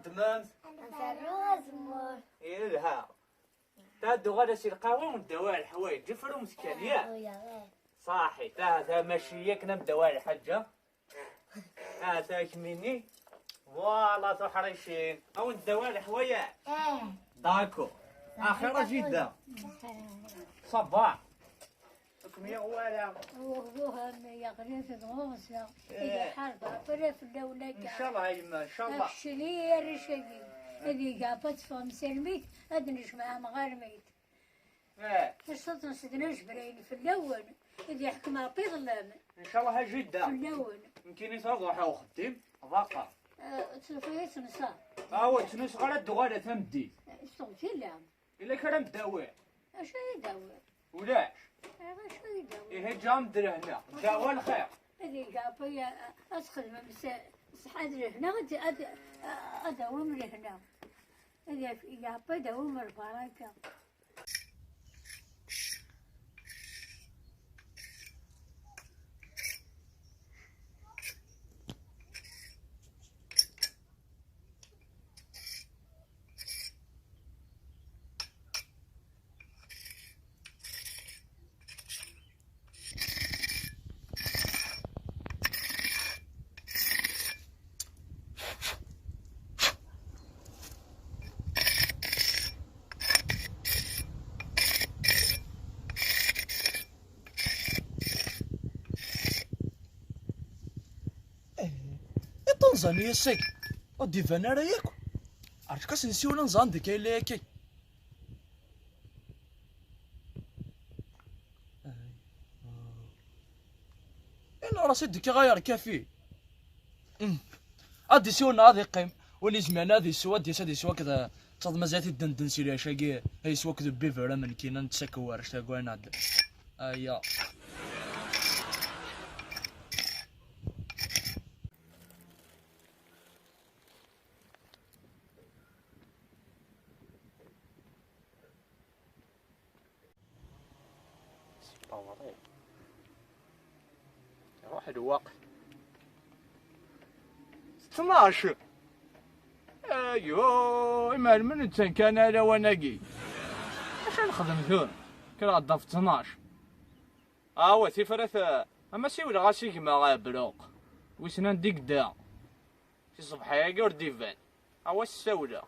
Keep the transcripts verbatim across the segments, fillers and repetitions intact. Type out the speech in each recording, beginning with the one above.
Ddmemt. Nferru azemmur. Yelha. Ta d-uɣal-as i lqahwa u neddawi ar leḥwayeǧ. Frumt kan, ya? Ahuya, eh. Ṣaḥit, ta, ta maci yak, neddawi ar lḥaǧa. Ah, ta kmini. Voilà, tuḥricin. Awen-ddawi ar leḥwayeǧ. Eh. D'accord. Axir a jida. Ça va. Ur kem-yuɣ wara. Uɣduha ma yeɣli fi tɣursa, eh, iḥareb ɣef wala fell-awen akka. Ncallah a yemma, ncallah. Akceni arrac-agi, ad igeɛf ad teffɣem s armit, ad nejmeɛ amɣarmit. Eh. Taṣṣut n Sidna Jebṛayil fell-awen, ad yeḥkem Ṛebbi iḍellem. Ncallah a jida. Fell-awen. Nekkini ad ruḥeɣ uxeddim, ḍaqa. Eh, ttufa-yasen ṣa. Awa, ttnusuɣ ara d-uɣaleɣ tameddit. Eh, s teɣzila. Yella kra n ddawi? Acu ay dawi? Ulac. Eh, acu ay dawi? Ihi ǧǧam-d lehna. Ddawa lxir. Ad iga apa ya, ad txedmem s, ṣṣeḥḥa d lehna, ad, ad, ad awim lehna. Ad yaf-, iga apa ad awim lbaraka. Eh, iṭunẓan-nni ass-agi ur d-iban ara yakk. Rǧu-k ad s-nsiwel ad nẓer anda akka yella yakk. Ini-as i d-kkiɣ ɣer kafi. Ad d-isiwel neɣ ad iqqim. Win izemren ad isew, ad d-yas ad isew akked, d taḍ mazal-it iddenden si lɛic-agi, ad isew akked ubiber am nekkini, ad nettsekkiw warrac taggayin ad. Aya. Sebba ɣur-i. Iruḥ lweqt. Tnac. Ayyuu, imar mi nettan kan ala wanagi. Acu ara nexdem tura? Kkreɣ-d ɣef tnac. Awa, tifrat, ama siwleɣ-as i gma Abruq. Wissen anda i yedda. Si ṣṣbeḥ-agi ur d-iban. Awa, ssawleɣ.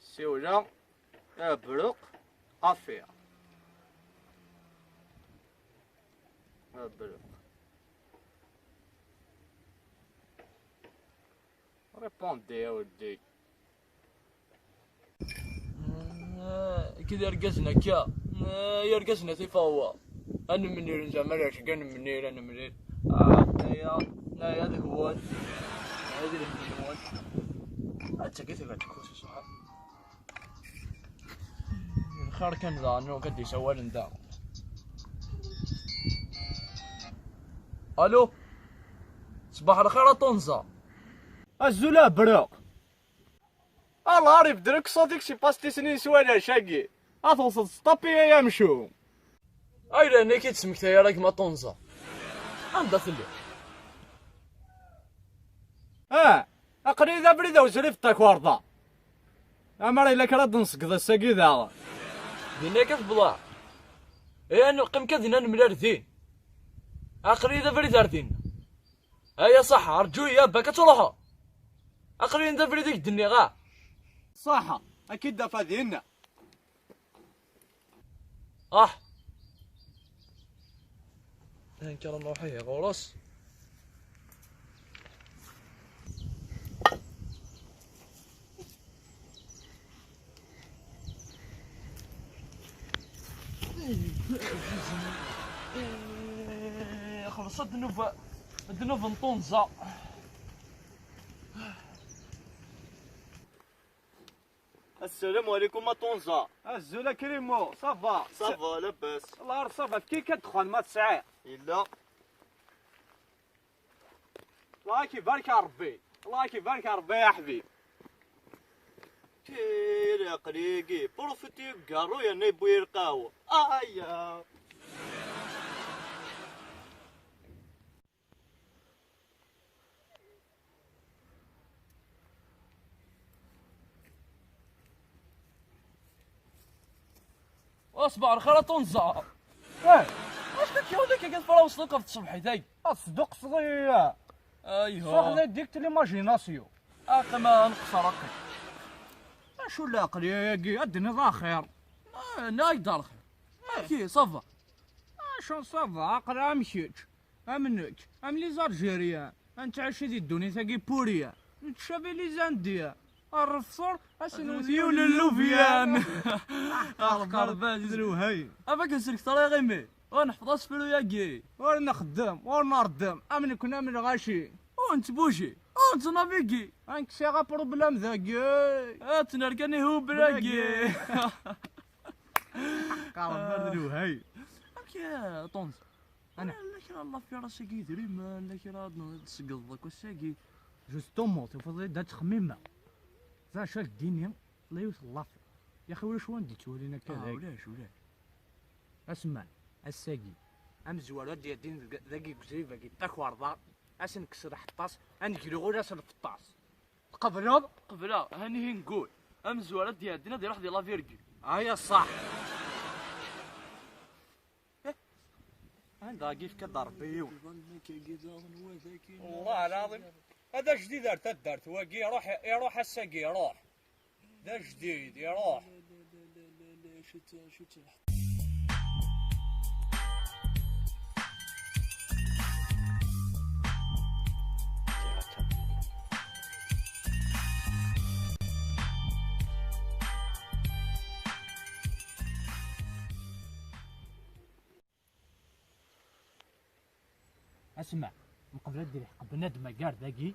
Siwleɣ, Abruq, affaire. Abruq. Répondez a weddi. Akka d irgazen akka. Ay irgazen a tifawa. Ad nemnir, zeɛma lɛecc kan nemnir, ad nemnir. Ah, aya, aya d gma-twen. Aya d lehna-nwen. Ad tagi tagad kusi ṣṣeḥ. Lxir kan daɣen, ur k-d-isawalen da. Alo. Ṣbaḥ lxir a Tunza. Azul a Bruq. Alɣar ibeddel akk ṣṣut-ik si pastis-nni n swalac-agi. A tewseḍ s ṭapi ay amcum. Ay lehna i k-id-smektay ara gma Tunza. Anda telliḍ? Ah, aql-iyi d abrid awzul i takerḍa. Amar yella kra d-nṣegged ass-agi daɣen. Dinna akka tebḍa. Ih, ad neqqim kan dinna nemlal din. Aql-iyi d abrid ar dinna. Aya ṣaḥ, rǧu-yi a bak ad truḥeḍ. Aql-iyi d abrid i k-d-nniɣ, ah. Ṣaḥa, ad k-id-afeɣ dinna. Ah. Ayen kan ad nruḥ ihi ɣur-s. Xelṣ ddnub, ddnub n Tunza. Assalam ɛlikum a Tunza. Azul a Krimo, ça va? Ça va, labas. Lxir, ça va, efk-iyi kan ddexxan ma tesɛiḍ. Yella. Allah ak-ibarek a Ṛebbi. Allah ak-ibarek a Ṛebbi a ḥbib. Tira aql-iyi profiti deg ugaṛṛu yerna yewwi lqahwa. Aya. Ṣbaḥ lxir a Tunza. Eh, acu k-yewwin akka tfrawseḍ akk ɣef tṣebḥit-agi? Ad tesduqseḍ-iyi. Ayhuh. Saḥla dik l'imagination. Aqim ad nqeṣṣer aqim. Acu leɛqel-agi, ad d-tiniḍ axir. Ah, nniɣ-ak-d lxir. Amek ça va? Acu ça va, aql-aɣ am kečč, am nekk, am les Algériens. Ad nettɛici di ddunit-agi pour rien. Nettcabi les Indiens. Ar refṣur, ad s-newwet yiwen n llubyan. Aqerban d lewhay. Amek nsellek ṭṭriq imi ur neḥfiḍ asefru-agi. Ur nxeddem, ur nreddem, am nekkni am lɣaci. Ur nettbuji, ur nettnavigi. Ad nkkes aproblème dagi. Ad tt-nerr kan i hubel-agi. Aqerban d lewhay. Amek a Tunza? Ana. Ala kra n l'affaire ass-agi, idrimen, ala kra ad n-, ad d-tṣeggdeḍ akk ass-agi. Justement, tufiḍ-iyi-d ad ttxemmimeɣ. D acu ad k-d-iniɣ, tella yiwet n l'affaire. Yaxi ulac win d-ittwalin akka Ah, dagi. Ulac, ulac. Asma, ass-agi, amezwaru ad d-yeddin deg, dagi deg uzrib-agi d takerḍa, ad s-nekkes lḥeṭṭas, ad neglu ula s lfeṭṭas. Tqebleḍ? Qebleɣ, ha-nihi nqul. Amezwaru ad d-yeddin ad iruḥ di la virgule. Aya ṣṣeḥ. Eh, anda i yefka-d Ṛebbi yiwen? Wallah lɛaḍim. Hada ajdid ar taddart wagi, iruḥ, iruḥ ass-agi, iruḥ. D ajdid, iruḥ. Asma, mqebl ad d-ilḥeq bnadem agar dagi,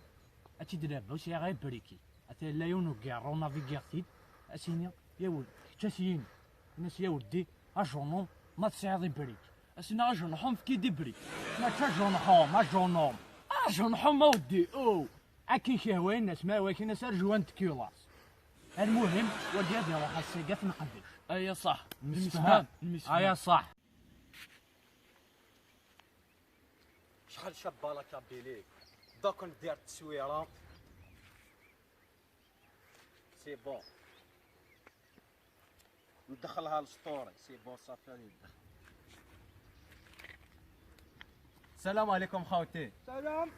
ad tt-id-nerr, ur sɛiɣ ara ibriki. Ata yella yiwen ugiṛṛu, navigiɣ-t-id, ad s-iniɣ, ya wel-, kečč ad s-yini. Ini-as, ya weldi, ajenum, ma tesɛiḍ ibrik. Ad s-iniɣ, ajenḥum, efk-iyi-d ibrik. Mačči ajenḥum, ajenum. Ajenḥum, a weldi, oh! Akken i k-yehwa, ini-as, ma yehwa-k, ini-as, arju ad n-tekkilaṣ. Almuhim, wagi ad iruḥ ass-agi ad t-nqeddec. Aya ṣaḥ. Nemsefham. Nemsefham. Aya ṣaḥ. شحال شابة la Kabylie. دوك ندير التصويرة. C'est bon. ندخلها للسطوري. C'est bon، صافي، غادي يدخل. السلام عليكم خوتي. سلام.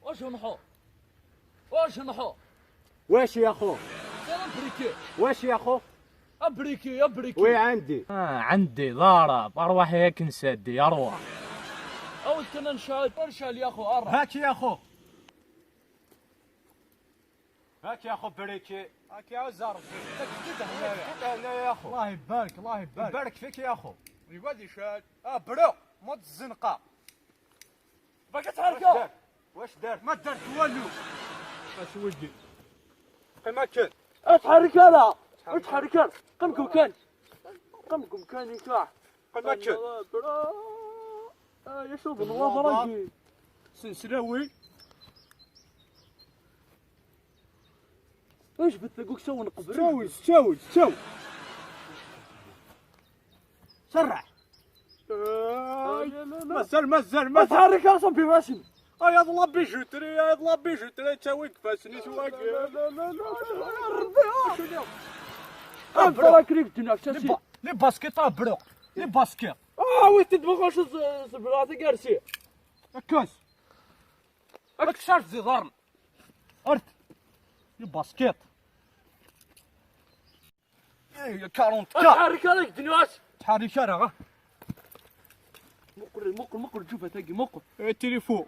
واش نحو؟ واش نحو؟ واش يا خو؟ سلام بريكي. واش يا خو؟ ابريكي، ابريكي. وي عندي. آه، عندي ضارب. ارواح ياك نسدي، ارواح. اول كنا نشعل، نشعل يا خو، ارواح. هاك يا خو. هاك يا خو بريكي. هاك يا زار. انت جديد هنايا. جديد هنايا يا خو. الله يبارك، الله يبارك. يبارك فيك يا خو. يقعد يشعل. اه، برو، مد الزنقة. باقي تحركة. واش دار؟ واش دار؟ ما دارت والو. اش ولدي؟ قيمة كان. اتحرك انا. اتحرك انا. قم قم كان. قم قم كان انت. قيمة كان. برا. آه، يا شوف، الوضع راكي. سنسلاوي. ايش بتلقوك سوي نقبل؟ سوي، سوي، سوي. سرع. آه، لا، لا، لا. مازال، مازال، ما مازال. تحرك يا صاحبي، ماشي. آه، يا ضلاب بيجوتري، يا ضلاب بيجوتري، تساوي كفاسني سواق. لا، لا، لا، لا، لا، لا، ربي، آه. شنو؟ آه، برو. راك ريك دينا، لي شاسي. با-، لي باسكيت، آه، برو. لي باسكيت. آه، وي تدبغ واش ز-، زبراتي كارسي. اكاس. اكشاف زي ضرن. ارت. لي باسكيت. ايه، يا كارونت كا. تحرك عليك دنياس. تحرك انا، ها. مقر، مقر، مقر، شوف هتاجي، مقر. ايه، التليفون.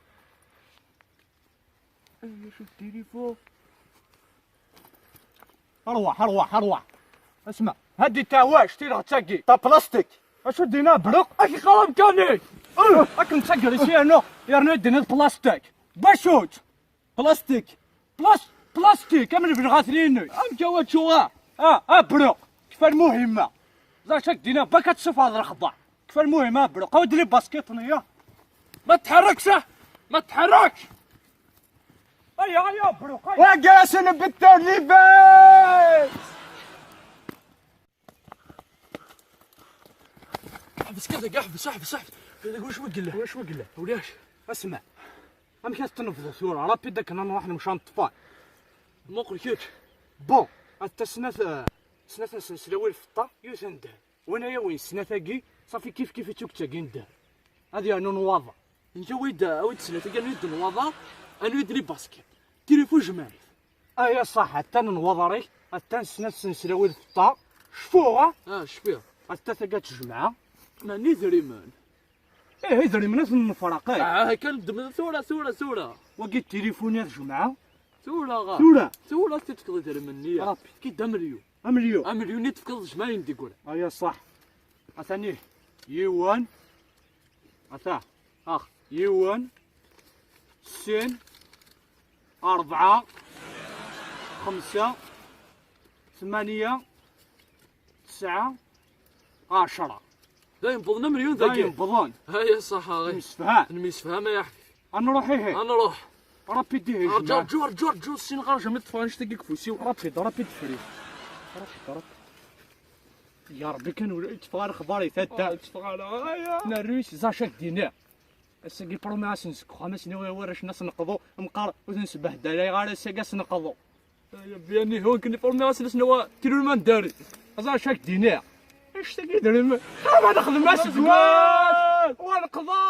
ايه، شوف التليفون. ارواح، ارواح، ارواح. اسمع، هادي تاع واش، تي راه تاكي. تاع بلاستيك. اش دينا برق؟ اش قلم كاني؟ اه، اك نتسقر يسير نو. يا رنو دينا بلاستيك. بشوت. بلاستيك. بلاس-، بلاستيك، كامل بالغاثرين. ام جواد شو غا؟ اه، اه، برو. كيف المهمة؟ زعما شاك دينا باكا تشوف هذا الخبر. كيف المهمة، برو. قود لي باسكيت نيا. ما تحركش، اه. ما تحركش. ايا، ايا، برو، ايا. وقاسن بالتاليفات. احبس كذا، احبس، احبس، احبس. هذا واش وقل له؟ واش وقل له؟ ولاش؟ اسمع. امشي تنفضوا ثورة، رابيد داك انا نروح نمشي نطفى. مقر كيف؟ بون، انت سنات، سنات نسلسلوي الفطة، يوثن ده. Win ay awin snat-agi, ṣafi kif kif i tt-ugtagin ddar. Ad yernu nwaḍa. Nekk awi-d, awi-d snat-agi, anu-d nwaḍa, anu-d li basket. Tilifu jemɛit. Aya ṣaḥ, attan nwaḍarik, attan snat sensla wid fṭa. Cfuɣ, ah? Ah, cfiɣ. Atta taga tjemɛa. Mani idrimen? Eh, idrimen ad ten-nefraq, eh. Ah, kan ddem tura, tura, tura. Wagi tilifuni ad jemɛa. Tura, ɣa. Tura. Tura ad t-tefkeḍ idrimen-nni. Rabbi. Ki-d amelyun. Amelyun. Amelyun i tefkeḍ jmaɛin d igura. Aya ṣaḥ. Atani yiwen. Ata. Ax. Yiwen. Sin. Rebɛa. Xemsa. Tmanya. Tesɛa. Ɛecra. Dayen wwḍen amelyun dagi. Dayen wwḍen. Aya ṣaḥ, ɣi. Nemsefham. Nemsefham, ay aḥbib. Ad nruḥ, ihi. Ad nruḥ. Rapid, ihi, rǧu, jmaɛ. Rǧu, rǧu, rǧu, sin ɣer jam i ṭṭfeɣ annect-agi deg ufus-iw. Rapid, rapid, fri. Rapid, rapid. Ya Ṛebbi, kan ur tteffeɣ ara lexbar i tadda. Ur tteffeɣ ara, aya. Nerrus, zac ak-d-iniɣ. Ass-agi promis-asen seg uxxam, asen-iwi warrac-nni ad s-neqḍu, meqqar ur ten-sbehdaleɣ ara ass-agi ad s-neqḍu. Ay, bien, ihi, ur ken-iformiɣ ass-nni, ass-nni, wa, tilul ma ndari. Aẓa, acu ak-d-iniɣ? Annect-agi idrimen. Xawa nexdem aseggas! Wa neqḍa!